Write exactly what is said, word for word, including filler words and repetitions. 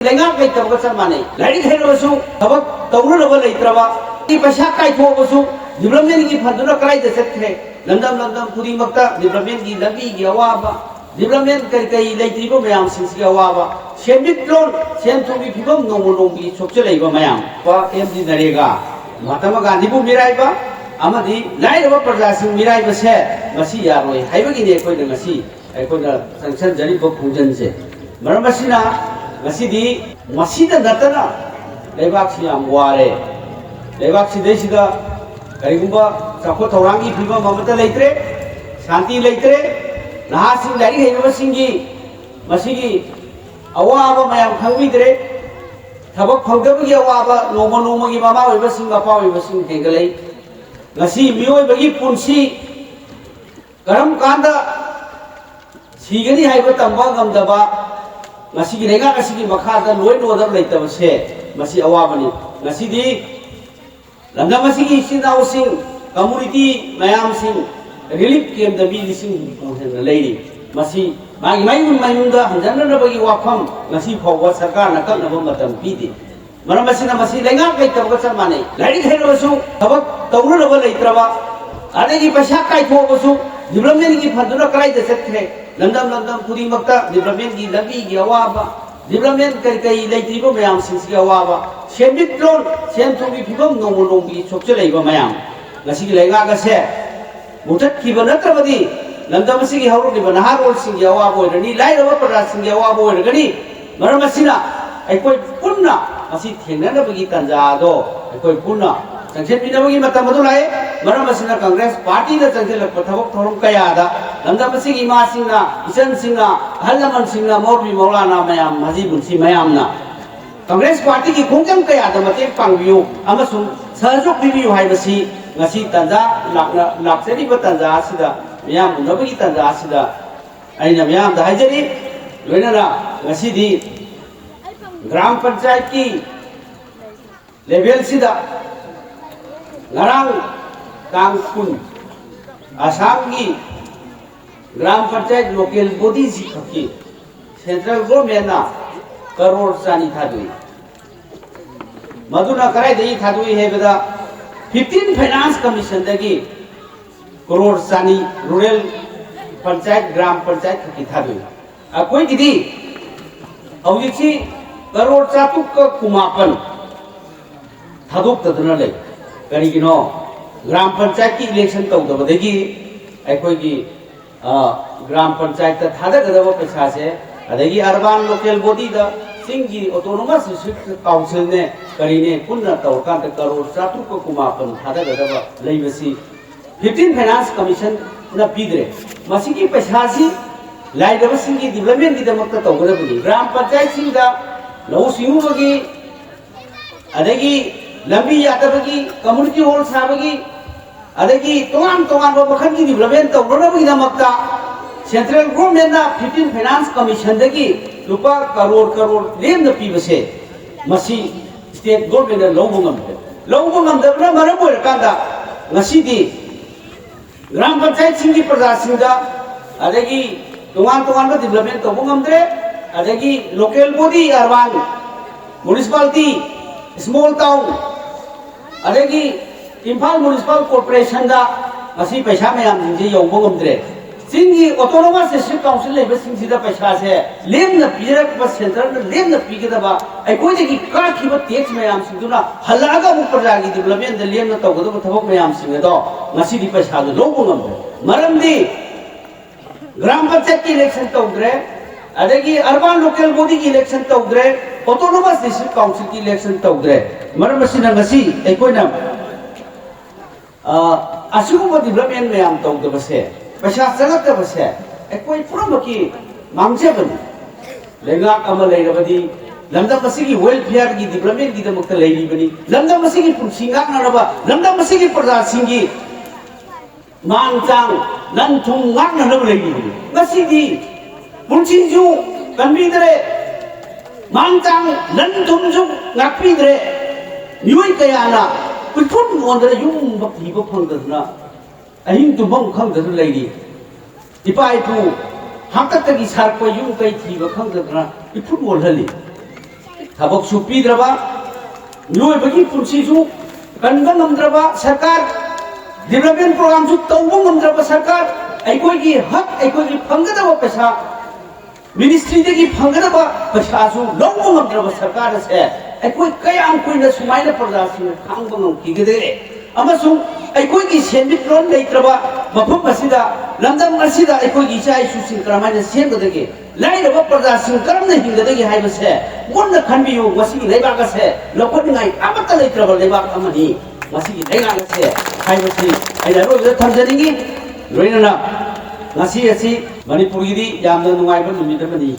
ꯂꯩꯉꯥꯛ ꯂꯩꯇꯕꯒ ꯆꯞ ꯃꯥꯟꯅꯩ꯫ ꯂꯥꯏꯔꯤꯛ ꯍꯩꯔꯕꯁꯨ ꯊꯕꯛ ꯇꯧꯅꯅꯕ ꯂꯩꯇ꯭ꯔꯕ, ꯄꯩꯁꯥ ꯀꯥꯏꯊꯣꯛꯑꯕꯁꯨ developmentꯀꯤ fundꯗꯨꯅ ꯀꯗꯥꯏꯗ ꯆꯠꯈ꯭ꯔꯦ? ꯂꯝꯗꯝ ꯂꯝꯗꯝ ꯈꯨꯗꯤꯡꯃꯛꯇ developmentꯀꯤ ꯂꯝꯕꯤꯒꯤ ꯑꯋꯥꯕ, development ꯀꯔꯤ ꯀꯔꯤ ꯂꯩꯇ꯭ꯔꯤꯕ ꯃꯌꯥꯝꯁꯤꯡꯁꯤꯒꯤ ꯑꯋꯥꯕ, ꯁꯦꯟꯃꯤꯠꯂꯣꯟ, ꯁꯦꯟ ꯊꯨꯝꯒꯤ ꯐꯤꯕꯝ ꯅꯣꯡꯃ ꯅꯣꯡꯃꯒꯤ ꯁꯣꯛꯆꯜꯂꯛꯏꯕ ꯃꯌꯥꯝ, ꯑꯦꯝ ꯖꯤ ꯅꯔꯦꯒꯥ, ꯃꯍꯥꯇꯃꯥ ꯒꯥꯟꯙꯤꯕꯨ ꯃꯤꯔꯥꯏꯕ ꯑꯃꯗꯤ ꯂꯥꯏꯔꯕ ꯄ꯭ꯔꯖꯥꯁꯤꯡ ꯃꯤꯔꯥꯏꯕꯁꯦ ꯃꯁꯤ ꯌꯥꯔꯣꯏ ꯍꯥꯏꯕꯒꯤꯅꯦ ꯑꯩꯈꯣꯏꯅ ꯉꯁꯤ ꯑꯩꯈꯣꯏꯅ ꯆꯪꯁꯤꯟꯖꯔꯤꯕ ꯈꯣꯡꯖꯪꯁꯦ꯫ ꯃꯔꯝ ꯑꯁꯤꯅ ꯉꯁꯤꯗꯤ ꯃꯁꯤꯗ ꯅꯠꯇꯅ ꯂꯩꯕꯥꯛꯁꯤ ꯌꯥꯝ ꯋꯥꯔꯦ꯫ ꯂꯩꯕꯥꯛꯁꯤꯗꯩꯁꯤꯗ ꯀꯔꯤꯒꯨꯝꯕ ꯆꯥꯎꯈꯠ ꯊꯧꯔꯥꯡꯒꯤ ꯐꯤꯕꯝ ꯑꯃꯠꯇ ꯂꯩꯇ꯭ꯔꯦ, ꯁꯥꯟꯇꯤ ꯂꯩꯇ꯭ꯔꯦ, ꯅꯍꯥꯁꯤꯡ ꯂꯥꯏꯔꯤꯛ ꯍꯩꯅꯕꯁꯤꯡꯒꯤ ꯃꯁꯤꯒꯤ ꯑꯋꯥꯕ ꯃꯌꯥꯝ ꯈꯪꯕꯤꯗ꯭ꯔꯦ, ꯊꯕꯛ ꯐꯪꯗꯕꯒꯤ ꯑꯋꯥꯕ ꯅꯣꯡꯃ ꯅꯣꯡꯃꯒꯤ ꯃꯃꯥ ꯑꯣꯏꯕꯁꯤꯡ ꯃꯄꯥ ꯑꯣꯏꯕꯁꯤꯡ ꯍꯦꯟꯒꯠꯂꯛꯏ꯫ ꯉꯁꯤ ꯃꯤꯑꯣꯏꯕꯒꯤ ꯄꯨꯟꯁꯤ ꯀꯔꯝ ꯀꯥꯟꯗ ꯁꯤꯒꯅꯤ ꯍꯥꯏꯕ ꯇꯝꯕ ꯉꯝꯗꯕ ꯉꯁꯤꯒꯤ ꯂꯩꯉꯥꯛ ꯑꯁꯤꯒꯤ ꯃꯈꯥꯗ ꯂꯣꯏ ꯂꯣꯗꯕ ꯂꯩꯇꯕꯁꯦ ꯃꯁꯤ ꯑꯋꯥꯕꯅꯤ꯫ ꯉꯁꯤꯗꯤ ꯂꯝꯗꯝ ꯑꯁꯤꯒꯤ ꯏꯆꯤꯟ ꯏꯅꯥꯎꯁꯤꯡ, community ꯃꯌꯥꯝꯁꯤꯡ relief campꯇ ꯃꯤ ꯂꯤꯁꯤꯡ ꯍꯨꯝꯐꯨ ꯍꯦꯟꯅ ꯂꯩꯔꯤ꯫ ꯃꯁꯤ ꯃꯥꯒꯤ ꯃꯌꯨꯝ ꯃꯌꯨꯝꯗ ꯍꯟꯖꯟꯅꯅꯕꯒꯤ ꯋꯥꯐꯝ ꯉꯁꯤ ꯐꯥꯎꯕ ꯁꯔꯀꯥꯔꯅ ꯑꯀꯛꯅꯕ ꯃꯇꯝ ꯄꯤꯗꯦ꯫ ꯃꯔꯝ ꯑꯁꯤꯅ ꯃꯁꯤ ꯂꯩꯉꯥꯛ ꯂꯩꯇꯕꯒ ꯆꯞ ꯃꯥꯟꯅꯩ꯫ ꯂꯥꯏꯔꯤꯛ ꯍꯩꯔꯕꯁꯨ ꯊꯕꯛ ꯇꯧꯅꯅꯕ ꯂꯩꯇ꯭ꯔꯕ, ꯑꯗꯒꯤ ꯄꯩꯁꯥ ꯀꯥꯏꯊꯣꯛꯑꯕꯁꯨ developmentꯀꯤ fundꯗꯨꯅ ꯀꯗꯥꯏꯗ ꯆꯠꯈ꯭ꯔꯦ? ꯂꯝꯗꯝ ꯂꯝꯗꯝ ꯈꯨꯗꯤꯡꯃꯛꯇ developmentꯀꯤ ꯂꯝꯕꯤꯒꯤ ꯑꯋꯥꯕ, development ꯀꯔꯤ ꯀꯔꯤ ꯂꯩꯇ꯭ꯔꯤꯕ ꯃꯌꯥꯝꯁꯤꯡꯁꯤꯒꯤ ꯑꯋꯥꯕ, ꯁꯦꯟꯃꯤꯠꯂꯣꯟ, ꯁꯦꯟ ꯊꯨꯝꯒꯤ ꯐꯤꯕꯝ ꯅꯣꯡꯃ ꯅꯣꯡꯃꯒꯤ ꯁꯣꯛꯆꯜꯂꯛꯏꯕ ꯃꯌꯥꯝ, ꯉꯁꯤꯒꯤ ꯂꯩꯉꯥꯛ ꯑꯁꯦ ꯃꯨꯊꯠꯈꯤꯕ ꯅꯠꯇ꯭ꯔꯕꯗꯤ ꯂꯝꯗꯝ ꯑꯁꯤꯒꯤ ꯍꯧꯔꯛꯂꯤꯕ ꯅꯍꯥꯔꯣꯜꯁꯤꯡꯒꯤ ꯑꯋꯥꯕ ꯑꯣꯏꯔꯅꯤ, ꯂꯥꯏꯔꯕ ꯄ꯭ꯔꯖꯥꯁꯤꯡꯒꯤ ꯑꯋꯥꯕ ꯑꯣꯏꯔꯒꯅꯤ꯫ ꯃꯔꯝ ꯑꯁꯤꯅ ꯑꯩꯈꯣꯏ ꯄꯨꯟꯅ ꯃꯁꯤ ꯊꯦꯡꯅꯅꯕꯒꯤ ꯇꯥꯟꯖꯥ ꯑꯗꯣ ꯑꯩꯈꯣꯏ ꯄꯨꯟꯅ ꯆꯪꯁꯤꯟꯃꯤꯟꯅꯕꯒꯤ ꯃꯇꯝ ꯑꯗꯨ ꯂꯥꯛꯑꯦ꯫ ꯃꯔꯝ ꯑꯁꯤꯅ ꯀꯪꯒ꯭ꯔꯦꯁ ꯄꯥꯔꯇꯤꯗ ꯆꯪꯁꯤꯜꯂꯛꯄ ꯊꯕꯛ ꯊꯧꯔꯝ ꯀꯌꯥꯗ ꯂꯝꯗꯝ ꯑꯁꯤꯒꯤ ꯏꯃꯥꯁꯤꯡꯅ, ꯏꯆꯟꯁꯤꯡꯅ, ꯑꯍꯜ ꯂꯃꯟꯁꯤꯡꯅ, ꯃꯧꯔꯨꯕꯤ ꯃꯧꯂꯥꯅ ꯃꯌꯥꯝ, ꯃꯖꯤ ꯃꯨꯟꯁꯤ ꯃꯌꯥꯝꯅ ꯀꯪꯒ꯭ꯔꯦꯁ ꯄꯥꯔꯇꯤꯒꯤ ꯈꯣꯡꯖꯪ ꯀꯌꯥꯗ ꯃꯇꯦꯡ ꯄꯥꯡꯕꯤꯌꯨ ꯑꯃꯁꯨꯡ ꯁꯍꯖꯣꯛ ꯄꯤꯕꯤꯌꯨ ꯍꯥꯏꯕꯁꯤ ꯉꯁꯤ ꯇꯥꯟꯖꯥ ꯂꯥꯛꯅ-, ꯂꯥꯛꯆꯔꯤꯕ ꯇꯥꯟꯖꯥ ꯑꯁꯤꯗ, ꯃꯤꯌꯥꯝ ꯎꯅꯕꯒꯤ ꯇꯥꯟꯖꯥ ꯑꯁꯤꯗ ꯑꯩꯅ ꯃꯤꯌꯥꯝꯗ ꯍꯥꯏꯖꯔꯤ꯫ ꯂꯣꯏꯅꯅ ꯉꯁꯤꯗꯤ ꯒ꯭ꯔꯥꯝ ꯄꯟꯆꯥꯌꯠꯀꯤ levelꯁꯤꯗ ꯉꯔꯥꯡ ꯇꯥꯡ ꯀꯨꯟ ꯑꯁꯥꯝꯒꯤ ꯒ꯭ꯔꯥꯝ ꯄꯟꯆꯥꯌꯠ local bodyꯁꯤ ꯈꯛꯀꯤ central governmentꯅ ꯀꯔꯣꯔ ꯆꯥꯅꯤ ꯊꯥꯗꯣꯛꯏ꯫ ꯃꯗꯨꯅ ꯀꯗꯥꯏꯗꯒꯤ ꯊꯥꯗꯣꯛꯏ ꯍꯥꯏꯕꯗ, ꯐꯤꯐꯇꯤꯟ ꯐꯥꯏꯅꯥꯟꯁ ꯀꯃꯤꯁꯟꯗꯒꯤ ꯀꯔꯣꯔ ꯆꯥꯅꯤ ꯔꯨꯔꯦꯜ ꯄꯟꯆꯥꯌꯠ, ꯒ꯭ꯔꯥꯝ ꯄꯟꯆꯥꯌꯠ ꯈꯛꯀꯤ ꯊꯥꯗꯣꯛꯏ꯫ ꯑꯩꯈꯣꯏꯒꯤꯗꯤ ꯍꯧꯖꯤꯛꯁꯤ ꯀꯔꯣꯔ ꯆꯥꯇ꯭ꯔꯨꯛꯀ ꯀꯨꯟꯃꯥꯄꯟ ꯊꯥꯗꯣꯛꯇꯗꯨꯅ ꯂꯩ꯫ ꯀꯔꯤꯒꯤꯅꯣ? ꯒ꯭ꯔꯥꯝ ꯄꯟꯆꯥꯌꯠꯀꯤ ꯏꯂꯦꯛꯁꯟ ꯇꯧꯗꯕꯗꯒꯤ ꯑꯩꯈꯣꯏꯒꯤ, ꯑ, ꯒ꯭ꯔꯥꯝ ꯄꯟꯆꯥꯌꯠꯇ ꯊꯥꯗꯒꯗꯕ ꯄꯩꯁꯥꯁꯦ, ꯑꯗꯒꯤ ꯑꯔꯕꯥꯟ ꯂꯣꯀꯦꯜ ꯕꯣꯗꯤꯗ, ꯆꯤꯡꯒꯤ ꯑꯣꯇꯣꯅꯣꯃꯁ ꯗꯤꯁꯇ꯭ꯔꯤꯛ ꯀꯥꯎꯟꯁꯤꯜꯅꯦ ꯀꯔꯤꯅꯦ ꯄꯨꯟꯅ ꯇꯧꯔꯀꯥꯟꯗ ꯀꯔꯣꯔ ꯆꯥꯇ꯭ꯔꯨꯛꯀ ꯀꯨꯟꯃꯥꯄꯟ ꯊꯥꯗꯒꯗꯕ ꯂꯩꯕꯁꯤ ꯐꯤꯐꯇꯤꯟ ꯐꯥꯏꯅꯥꯟꯁ ꯀꯃꯤꯁꯟꯅ ꯄꯤꯗ꯭ꯔꯦ꯫ ꯃꯁꯤꯒꯤ ꯄꯩꯁꯥꯁꯤ ꯂꯥꯏꯔꯕꯁꯤꯡꯒꯤ ꯗꯤꯕ꯭ꯂꯞꯃꯦꯟꯒꯤꯗꯃꯛꯇ ꯇꯧꯒꯗꯕꯅꯤ꯫ ꯒ꯭ꯔꯥꯝ ꯄꯟꯆꯥꯌꯠꯁꯤꯡꯗ ꯂꯧꯎ ꯁꯤꯡꯎꯕꯒꯤ, ꯑꯗꯒꯤ ꯂꯝꯕꯤ ꯌꯥꯗꯕꯒꯤ, ꯀꯝꯃ꯭ꯌꯨꯅꯤꯇꯤ ꯍꯣꯜ ꯁꯥꯕꯒꯤ, ꯑꯗꯒꯤ ꯇꯣꯉꯥꯟ ꯇꯣꯉꯥꯟꯕ ꯃꯈꯜꯒꯤ ꯗꯤꯕ꯭ꯂꯞꯃꯦꯟ ꯇꯧꯅꯅꯕꯒꯤꯗꯃꯛꯇ ꯁꯦꯟꯇ꯭ꯔꯦꯜ ꯒꯣꯔꯃꯦꯟꯅ ꯐꯤꯐꯇꯤꯟ ꯐꯥꯏꯅꯥꯟꯁ ꯀꯃꯤꯁꯟꯗꯒꯤ ꯂꯨꯄꯥ ꯀꯔꯣꯔ ꯀꯔꯣꯔ ꯂꯦꯝꯅ ꯄꯤꯕꯁꯦ, ꯃꯁꯤ ꯁ꯭ꯇꯦꯠ ꯒꯣꯔꯃꯦꯟꯅ ꯂꯧꯕ ꯉꯝꯗꯦ꯫ ꯂꯧꯕ ꯉꯝꯗꯕꯅ ꯃꯔꯝ ꯑꯣꯏꯔꯀꯥꯟꯗ ꯉꯁꯤꯗꯤ ꯒ꯭ꯔꯥꯝ ꯄꯟꯆꯥꯌꯠꯁꯤꯡꯒꯤ ꯄ꯭ꯔꯖꯥꯁꯤꯡꯗ, ꯑꯗꯒꯤ ꯇꯣꯉꯥꯟ ꯇꯣꯉꯥꯟꯕ ꯗꯤꯕ꯭ꯂꯞꯃꯦꯟ ꯇꯧꯕ ꯉꯝꯗ꯭ꯔꯦ, ꯑꯗꯒꯤ local body, urban municipality, small town, ꯑꯗꯒꯤ ꯏꯝꯐꯥꯜ ꯃ꯭ꯌꯨꯅꯤꯁꯤꯄꯥꯜ ꯀꯣꯔꯄꯣꯔꯦꯁꯟꯗ ꯉꯁꯤ ꯄꯩꯁꯥ ꯃꯌꯥꯝꯁꯤꯡꯁꯦ ꯌꯧꯕ ꯉꯝꯗ꯭ꯔꯦ꯫ ꯆꯤꯡꯒꯤ ꯑꯣꯇꯣꯅꯣꯃꯁ ꯗꯤꯁꯇ꯭ꯔꯤꯛ ꯀꯥꯎꯟꯁꯤꯜ ꯂꯩꯕꯁꯤꯡꯁꯤꯗ ꯄꯩꯁꯥꯁꯦ ꯂꯦꯝꯅ ꯄꯤꯔꯛꯄ, ꯁꯦꯟꯇꯔꯅ ꯂꯦꯝꯅ ꯄꯤꯒꯗꯕ, ꯑꯩꯈꯣꯏꯗꯒꯤ ꯀꯥꯈꯤꯕ ꯇꯦꯛꯁ ꯃꯌꯥꯝꯁꯤꯡꯗꯨꯅ ꯍꯜꯂꯛꯑꯒ ꯑꯃꯨꯛ ꯄ꯭ꯔꯖꯥꯒꯤ ꯗꯤꯕ꯭ꯂꯞꯃꯦꯟꯗ ꯂꯦꯝꯅ ꯇꯧꯒꯗꯕ ꯊꯕꯛ ꯃꯌꯥꯝꯁꯤꯡ ꯑꯗꯣ ꯉꯁꯤꯗꯤ ꯄꯩꯁꯥꯗꯣ ꯂꯧꯕ ꯉꯝꯗ꯭ꯔꯦ꯫ ꯃꯔꯝꯗꯤ ꯒ꯭ꯔꯥꯝ ꯄꯟꯆꯥꯌꯠꯀꯤ ꯏꯂꯦꯛꯁꯟ ꯇꯧꯗ꯭ꯔꯦ, ꯑꯗꯒꯤ ꯑꯔꯕꯥꯟ ꯂꯣꯀꯦꯜ ꯕꯣꯗꯤꯒꯤ ꯏꯂꯦꯛꯁꯟ ꯇꯧꯗ꯭ꯔꯦ, ꯑꯣꯇꯣꯅꯣꯃꯁ ꯗꯤꯁꯇ꯭ꯔꯤꯛ ꯀꯥꯎꯟꯁꯤꯜꯒꯤ ꯏꯂꯦꯛꯁꯟ ꯇꯧꯗ꯭ꯔꯦ꯫ ꯃꯔꯝ ꯑꯁꯤꯅ ꯉꯁꯤ ꯑꯩꯈꯣꯏꯅ, ꯑ, ꯑꯁꯤꯒꯨꯝꯕ ꯗꯤꯕ꯭ꯂꯞꯃꯦꯟ ꯃꯌꯥꯝ ꯇꯧꯗꯕꯁꯦ, ꯄꯩꯁꯥ ꯆꯪꯉꯛꯇꯕꯁꯦ ꯑꯩꯈꯣꯏ ꯄꯨꯝꯅꯃꯛꯀꯤ ꯃꯥꯡꯖꯕꯅꯤ꯫ ꯂꯩꯉꯥꯛ ꯑꯃ ꯂꯩꯔꯕꯗꯤ ꯂꯝꯗꯝ ꯑꯁꯤꯒꯤ ꯋꯦꯜꯐꯤꯌꯔꯒꯤ ꯗꯤꯕ꯭ꯂꯞꯃꯦꯟꯒꯤꯗꯃꯛꯇ ꯂꯩꯔꯤꯕꯅꯤ꯫ ꯂꯝꯗꯝ ꯑꯁꯤꯒꯤ ꯄꯨꯟꯁꯤ ꯉꯥꯛꯅꯅꯕ, ꯂꯝꯗꯝ ꯑꯁꯤꯒꯤ ꯄ꯭ꯔꯖꯥꯁꯤꯡꯒꯤ ꯃꯥꯟ ꯆꯥꯡ ꯂꯟ ꯊꯨꯝ ꯉꯥꯛꯅꯅꯕ ꯂꯩꯔꯤꯕꯅꯤ꯫ ꯉꯁꯤꯗꯤ ꯄꯨꯟꯁꯤꯁꯨ ꯀꯟꯕꯤꯗ꯭ꯔꯦ, ꯃꯥꯟ ꯆꯥꯡ ꯂꯟ ꯊꯨꯝꯁꯨ ꯉꯥꯛꯄꯤꯗ꯭ꯔꯦ꯫ ꯃꯤꯑꯣꯏ ꯀꯌꯥꯅ ꯎꯐꯨꯟ ꯑꯣꯟꯗꯅ ꯌꯨꯝ ꯊꯤꯕ ꯐꯪꯗꯗꯅ, ꯑꯍꯤꯡ ꯇꯨꯝꯐꯝ ꯈꯪꯗꯗꯅ ꯂꯩꯔꯤ꯫ ꯏꯄꯥ ꯏꯄꯨ ꯍꯥꯛꯇꯛꯇꯒꯤ ꯁꯥꯔꯛꯄ ꯌꯨꯝ ꯀꯩ ꯊꯤꯕ ꯈꯪꯗꯗꯅ ꯏꯐꯨꯠ ꯃꯣꯜꯍꯜꯂꯤ꯫ ꯊꯕꯛꯁꯨ ꯄꯤꯗ꯭ꯔꯕ, ꯃꯤꯑꯣꯏꯕꯒꯤ ꯄꯨꯟꯁꯤꯁꯨ ꯀꯟꯕ ꯉꯝꯗ꯭ꯔꯕ ꯁꯔꯀꯥꯔ, ꯗꯤꯕ꯭ꯂꯞꯃꯦꯟ ꯄ꯭ꯔꯣꯒ꯭ꯔꯥꯝꯁꯨ ꯇꯧꯕ ꯉꯝꯗ꯭ꯔꯕ ꯁꯔꯀꯥꯔ, ꯑꯩꯈꯣꯏꯒꯤ ꯍꯛ, ꯑꯩꯈꯣꯏꯒꯤ ꯐꯪꯒꯗꯕ ꯄꯩꯁꯥ, ꯃꯤꯅꯤꯁꯇ꯭ꯔꯤꯗꯒꯤ ꯐꯪꯒꯗꯕ ꯄꯩꯁꯥꯁꯨ ꯂꯧꯕ ꯉꯝꯗ꯭ꯔꯕ ꯁꯔꯀꯥꯔ ꯑꯁꯦ ꯑꯩꯈꯣꯏ ꯀꯌꯥꯝ ꯀꯨꯏꯅ ꯁꯨꯃꯥꯏꯅ ꯄ꯭ꯔꯖꯥꯁꯤꯡꯅ ꯈꯥꯡꯕ ꯉꯝꯈꯤꯒꯗꯒꯦ? ꯑꯃꯁꯨꯡ ꯑꯩꯈꯣꯏꯒꯤ ꯁꯦꯟꯃꯤꯠꯂꯣꯟ ꯂꯩꯇ꯭ꯔꯕ ꯃꯐꯝ ꯑꯁꯤꯗ, ꯂꯝꯗꯝ ꯑꯁꯤꯗ ꯑꯩꯈꯣꯏꯒꯤ ꯏꯆꯥ ꯏꯁꯨꯁꯤꯡ ꯀꯔꯝꯍꯥꯏꯅ ꯁꯦꯝꯒꯗꯒꯦ? ꯂꯥꯏꯔꯕ ꯄ꯭ꯔꯖꯥꯁꯤꯡ ꯀꯔꯝꯅ ꯍꯤꯡꯒꯗꯒꯦ ꯍꯥꯏꯕꯁꯦ ꯃꯨꯟꯅ ꯈꯟꯕꯤꯌꯨ꯫ ꯃꯁꯤꯒꯤ ꯂꯩꯕꯥꯛ ꯑꯁꯦ ꯂꯧꯈꯠꯅꯤꯡꯉꯥꯏ ꯑꯃꯠꯇ ꯂꯩꯇ꯭ꯔꯕ ꯂꯩꯕꯥꯛ ꯑꯃꯅꯤ꯫ ꯃꯁꯤꯒꯤ ꯂꯩꯉꯥꯛ ꯑꯁꯦ ꯍꯥꯏꯕꯁꯤ ꯑꯩꯅ ꯑꯔꯣꯏꯕꯗ ꯊꯝꯖꯅꯤꯡꯉꯤ꯫ ꯂꯣꯏꯅꯅ ꯉꯁꯤ ꯑꯁꯤ ꯃꯅꯤꯄꯨꯔꯒꯤꯗꯤ ꯌꯥꯝꯅ ꯅꯨꯡꯉꯥꯏꯕ ꯅꯨꯃꯤꯠ ꯑꯃꯅꯤ꯫